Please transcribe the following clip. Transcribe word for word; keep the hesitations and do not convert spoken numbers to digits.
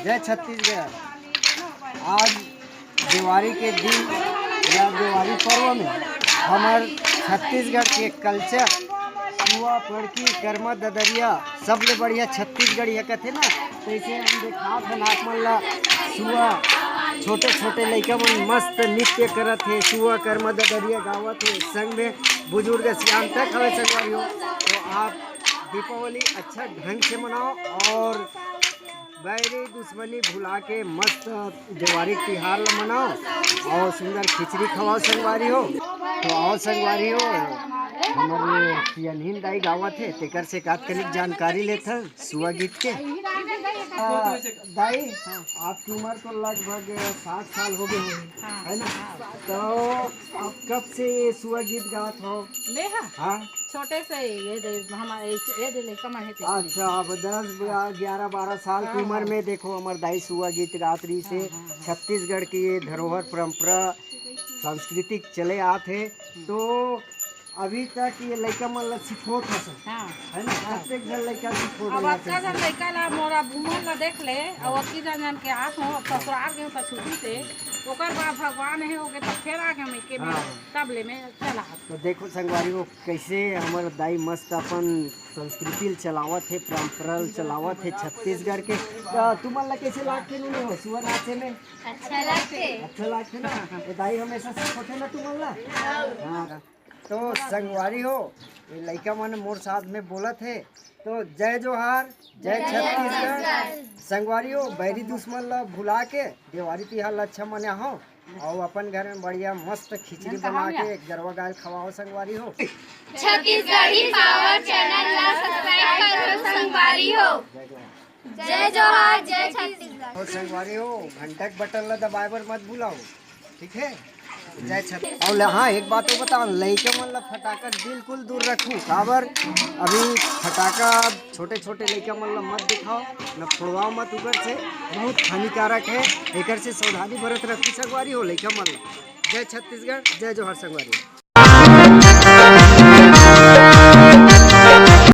जय छत्तीसगढ़। आज देवारी के दिन या देवारी पर्व में हमर छत्तीसगढ़ के कल्चर, सुआ पड़की, करमा ददरिया, सबले बढ़िया छत्तीसगढ़िया कथे ना, तइसे हम देखात हन आप मन ला। सुआ, छोटे छोटे लइका मन मस्त नृत्य करत हे, सुआ करमा ददरिया गावत हे, संग में बुजुर्ग सियान तक हवे संगवारी हो। तो आप दीपावली अच्छा ढंग से मनाओ और बैरी दुश्मनी भुला के मस्त देवारी तिहार ल मनाओ और सुंदर खिचड़ी खवाओ संगवारी हो। तो आओ संगवारी हो, हमर ये सियनहिन दाई गावत हे, तेकर से एकाध कनिक जानकारी लेथन सुआ गीत के। आ, दाई, आपकी उम्र तो लगभग साठ साल हो गई होगी, हाँ, है ना? हाँ। तो आप कब से ये सुआ गीत गात हो? मैं, हाँ? हाँ। छोटे से ही ये दे, हमारे इस-, ये दे लइका मन हे ते। अच्छा, अब दस, ग्यारह, बारह साल की हाँ, उम्र हाँ। में देखो, हमर दाई सुआ गीत गात रहिस हे। हाँ, हाँ, हाँ। छत्तीसगढ़ की ये धरोहर परंपरा, सांस्कृतिक चले आत हे। हम्म। तो अभी तक ये लइका मन ला सिखोत हस, हाँ। है ना? हाँ। कतेक झन लइका सिखोत अब रहिस अतका हे? झन लइका ला मोर अब उमर ला देख ले, अब अतकी झन झन के आत हो, अब ससुराल गेंव त छुट्टी से, ओकर बाद भगवान हे होगे त फेर आ गेंव मइके में, हाँ। तब ले में चला। तो देखो संगवारी हो, कइसे हमर दाई मस्त अपन संस्कृति ल चलावत हे, परंपरा ल चलावत हे छत्तीसगढ़ के। त तुमन ला कइसे लागथे नून हो सुआ नाचे में? अच्छा लागथे। अच्छा लागथे ना? ए दाई हमेशा सिखोथे ना तुमन ला? हाँ। तो संगवारी हो, ये लइका मन मोर साथ में बोलत हे, तो जय जोहार, जय जय छत्तीसगढ़। छत्तीसगढ़। संगवारी हो, बैरी दुश्मन ला भुला के देवारी तिहार ला अच्छा मनाहो। अउ अपन घर में बढ़िया मस्त खिचड़ी बना के गरवा गाय ल खवाओ संगवारी हो। छत्तीसगढ़ी पावर चैनल ला सब्सक्राइब करो संगवारी हो। जय जोहार। जय जोहार, जय छत्तीसगढ़। अउ संगवारी हो, घंटा के बटन ला दबाए बर मत भुलाओ, ठीक है? जय छत्तीसगढ़। अउ ले, हाँ, एक बात अउ बताओ, लइका मन ला फटाका से बिल्कुल दूर रखू, काबर अभी फटाका छोटे छोटे लइका मन ला मत दिखाओ, न फोड़वाओ मत, उकर से बहुत हानिकारक है। एकर से सावधानी बरत रखू संगवारी हो लइका मन ला। जय छत्तीसगढ़, जय जोहार संगवारी।